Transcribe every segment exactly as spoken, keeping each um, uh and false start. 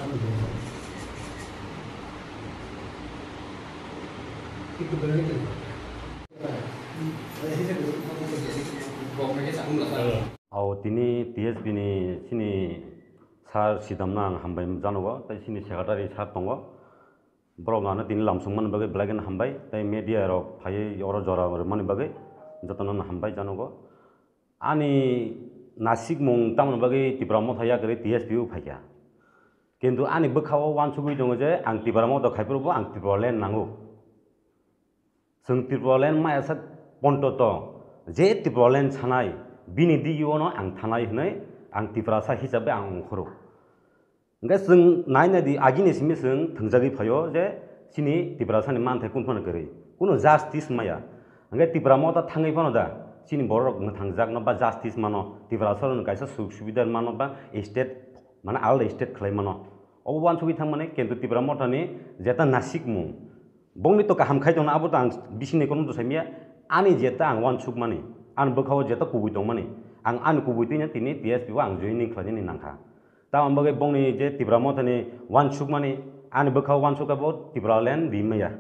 Ao tini T S P ni chini sir sidamno ang hambai janogo, tei chini secretary sir tongo. Borok ano tini lamsong mani bagwi belai kheno hambai, tei media rok phaiwi oro jora rwmani bagwi jotono hambai janogo. Ani nasikmung tamoni bagwi Tipra Motha yakarwi T S P o phaikha. Kintu ani bwkhao uansugwi tongo je ang Tipra Motha khaiphuru bo ang Tipraland nango. Chwng Tipraland maya sak ponto to, je Tipraland sanai, bini digio no ang thanai hwnwi ang Tiprasa hisabe ang ongkhoro. Hwnkhe chwng nai nai di, agini simi chwng thwngjagwi phaio je chini Tiprasani manthai kunu phano kwrwi, kunu justice maya. Hwnkhe Tipra Motha thangwi phano da chini borok mwthangjakno ba justice mano, Tiprasarokno kaisa suk subida mano ba state, mane alda state khlai mano. Obo uansugwi thangmani, kintu Tipra Mothani jeta nasikmung, bongni to kaham khai tongna, abo to ang bisingni kono to saimya. Ani jeta ang uansukmani, ani bwkhao jeta kubui tongmani, ang ani kubui twino tini T S P o ang joining khlainani nangkha. Tamoni bagwi bongni je Tipra Mothani uansukmani, ani bwkhao uansukha bo Tipraland rimaya.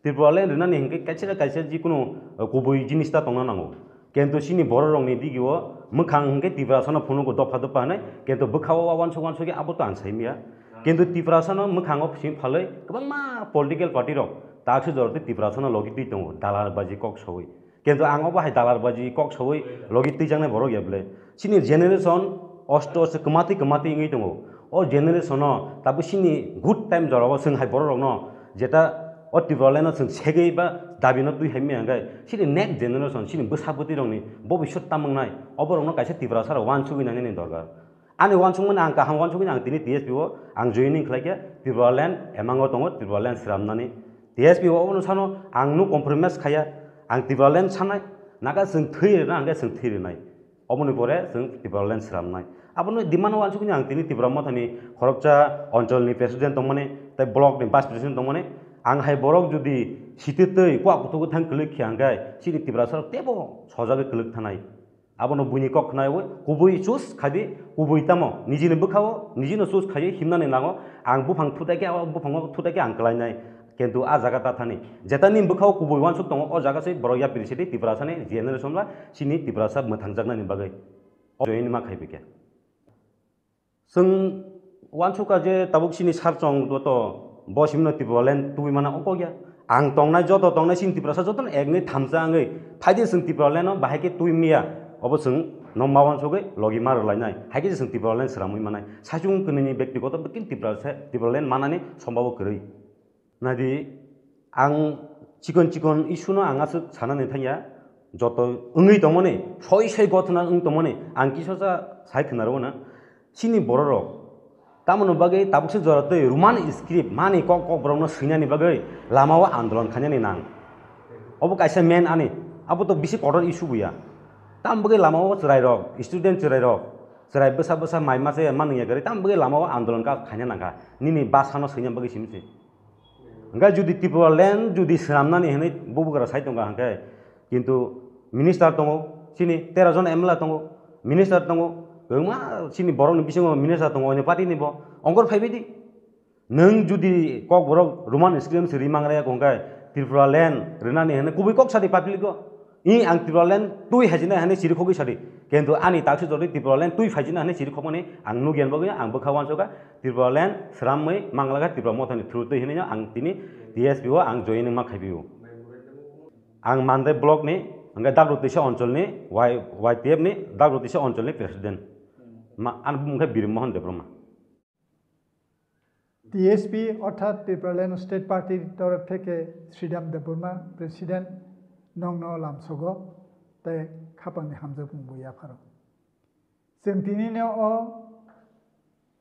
Tipraland rinani hinkhe kaisa na kaisa jikunu, uh, kubui jinis ta tongna nango. Kintu chini borok rokni digio mwkhang hinkhe Tiprasano phunugo dopha dopha hinwi, kintu bwkhao uansuk uansuk khe abo to ang saimya. Kintu Tiprasano mwkhango simi phalwi kwbangma political party rok taksa jora tei Tiprasano logi twi tongo, dalar baji kok sawi. Kintu ang obo hai dalar baji kok sawi logi twijaknai borok ya bwle. Chini generation osto osto kwmatwi kwmatwi wngwi tongo. O generation-o tabuk chini good time jorao chwng hai borok rokno jeta o Tipraland-o chwng segwi ba dabino twi hai maya hwnkhe chini next generation, chini bwsa bwtwi rokni bobiswt tamwngnai, obo rokno kaisa Tiprasa rok uansugwi nangnai ni dorkar. Ani uansukmani ang kaham uansukmani ang tini T S P o ang joining khlaikha, Tipraland emango tongo, Tipraland sramnani. T S P o obono sano ang no compromise khaya, ang Tipraland sanai, naga chwng thwi rwna hwnkhe chwng thwi rwnai. Oboni pore chwng Tipraland sramnai. Abono demand o uansukmani ang tini Tipra Mothani khoroksa oncholni president tongmani, tei block ni vice president tongmani. Ang hai borok jodi sititwi kuak kuthuk thang kwlwk khe hwnkhe chini Tiprasa rok teibo sojagwi kwlwk thanai. Abono buini kok khnaui kubui choose khai di, kubui tamo nijini bwkhao nijino choose khai himnani nango. Ang buphang thutai khe, o buphango thutai khe ang kwlainai. Kintu a jaga ta thani, jeta ni bwkhao kubui uansuk tongo, o jaga se borok yapri sidi Tiprasa ni generation ba chini Tiprasa mwthangjaknani bagwi o join ma khai bikhe. Chwng uansukha je tabuk chini sir chwng joto bo simino Tipraland tubui mana ongkok ya. Ang tongnai, joto tongnai chini Tiprasa jotono ek wngwi thamsa wngwi phaidi chwng Tipraland-o bahai khe tubui maya. Obo chwng no ma uansugwi logi ma rwlainai. Hai khe chwng Tipraland sramwi manai. Saichung kwnwini bektigoto bekin Tiprasa, Tipraland manani sombabo kwrwi. Naidi, ang chikon chikon issue no ang aswk sanani thangya, joto wngwi tongmani, soi soi gothona wng tongmani, ang kisosa sai khwnarwo na, chini bororok tamoni bagwi tabukse jora twi Roman script mani kok kok borokno swinani bagwi lamao andolon khainani nang. Obo kaisa main ani, abo to bisi kotor issue buya. Tam bagwi lamao chwrairok, student chwrairok, chwrai bwsa bwsa mai masa ya manwi ya gari, tam bagwi lamao andolon ka khaina nangkha, nini bwsano swina bagwi simi se. Hwnkhe jodi Tipraland jodi swnamnani hinwi bubagra sai tongkha hwnkhe, kintu minister tongo, chini tero jon M L A tongo, minister tongo, kwbangma chini borokni bisingo minister tongo, onyo party ni bo, ongkor phaibai di. Nwng jodi kokborok Roman script se rimang raya hwnkhe Tipraland rwnani hinwi kubui kok sadi public o. I ang Tipraland twi haijina hinwi siri khogwi sadi. Kintu ani taksi jodi Tipraland twi phaijina hinwi siri khokmani ang nugyan bagwi ang bwkha uansukha Tipraland sramwi manglakha Tipra Mothani through twi hinwi ang tini T S P o ang join wngma khaipio. Ang Mandai block ni, hwnkhe Dagrotwisa oncholni, Y-, Y T F ni Dagrotwisa oncholni president. Ma-, ani bumung khe Birmohon Debbarma. T S P অর্থাৎ Tipraland State Party তরফ থেকে শ্রীরাম Debbarma, President, nongno lamsogo tei khapangni hamjakmung bo yapharo. Chwng tinino o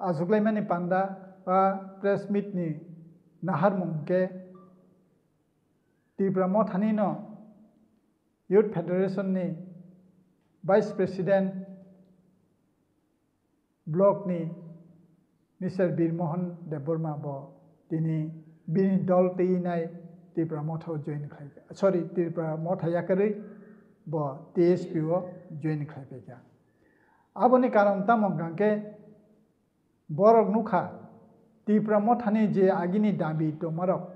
achuklaimani panda ba press meet ni naharmung hwnkhe Tipra Mothani no Youth Federation ni Vice President block ni Mister Birmohon Debbarma bo tini bini dol twinai Tipra Motha o join khlai, sorry, Tipra Motha yakarwi bo T S P o join khlai paikha. Aboni karon tamo hwnkha khe borok nukha Tipra Mothani je agini dabi tongmarok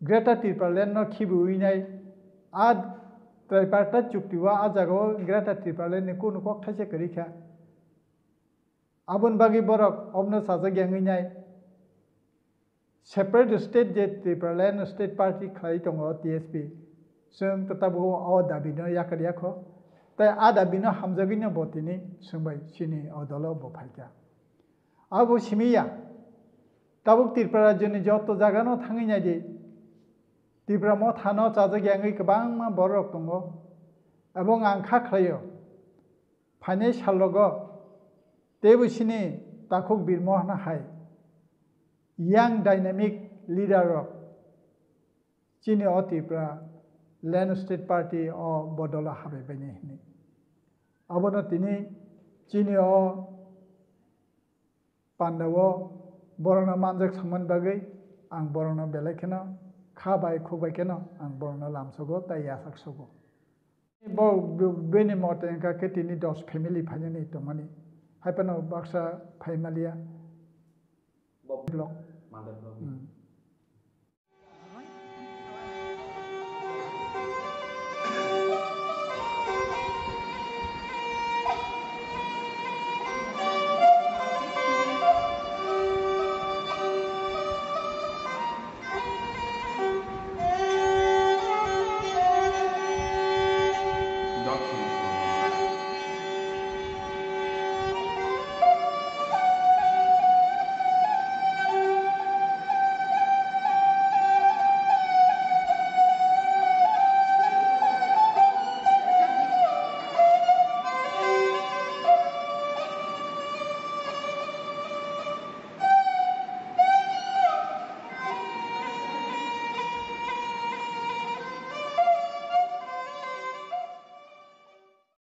Greater Tipraland no khibiwi nai, a Tripartite chukti o a jaga o Greater Tipraland ni kunu kok thaisa kwrwi kha. Aboni bagwi borok obno chajak yangwi nai. Separate state je Tipraland State Party khlai tongo, T S P, chwng to tabuk o dabi no yakar yakho. Tai a dabi no hamjagwi no bo tini chwng bai chini o dolo bo phaikha. Abo simi ya. Tabuk Tripura rajyoni joto jaga no thangwi nai di. Tipra Motha no chajak yangwi kwbangma borok tongo. Ebong ang kha khlaio. Phainai salrogo teibo chini takhuk Bir Mohon hai young dynamic leader rok chini o Tipraland State Party o bodolo habai bainai hinwi. Abono tini chini o panda o borokno manjak samani bagwi ang borokno belai kheno kha bai khuk bai kheno ang borokno lamsogo tai yachak sogo. Bo, bini mote wngkha khe tini dos family phainani tongmani. Haiphano baksa phaimalia. Block. Hmm.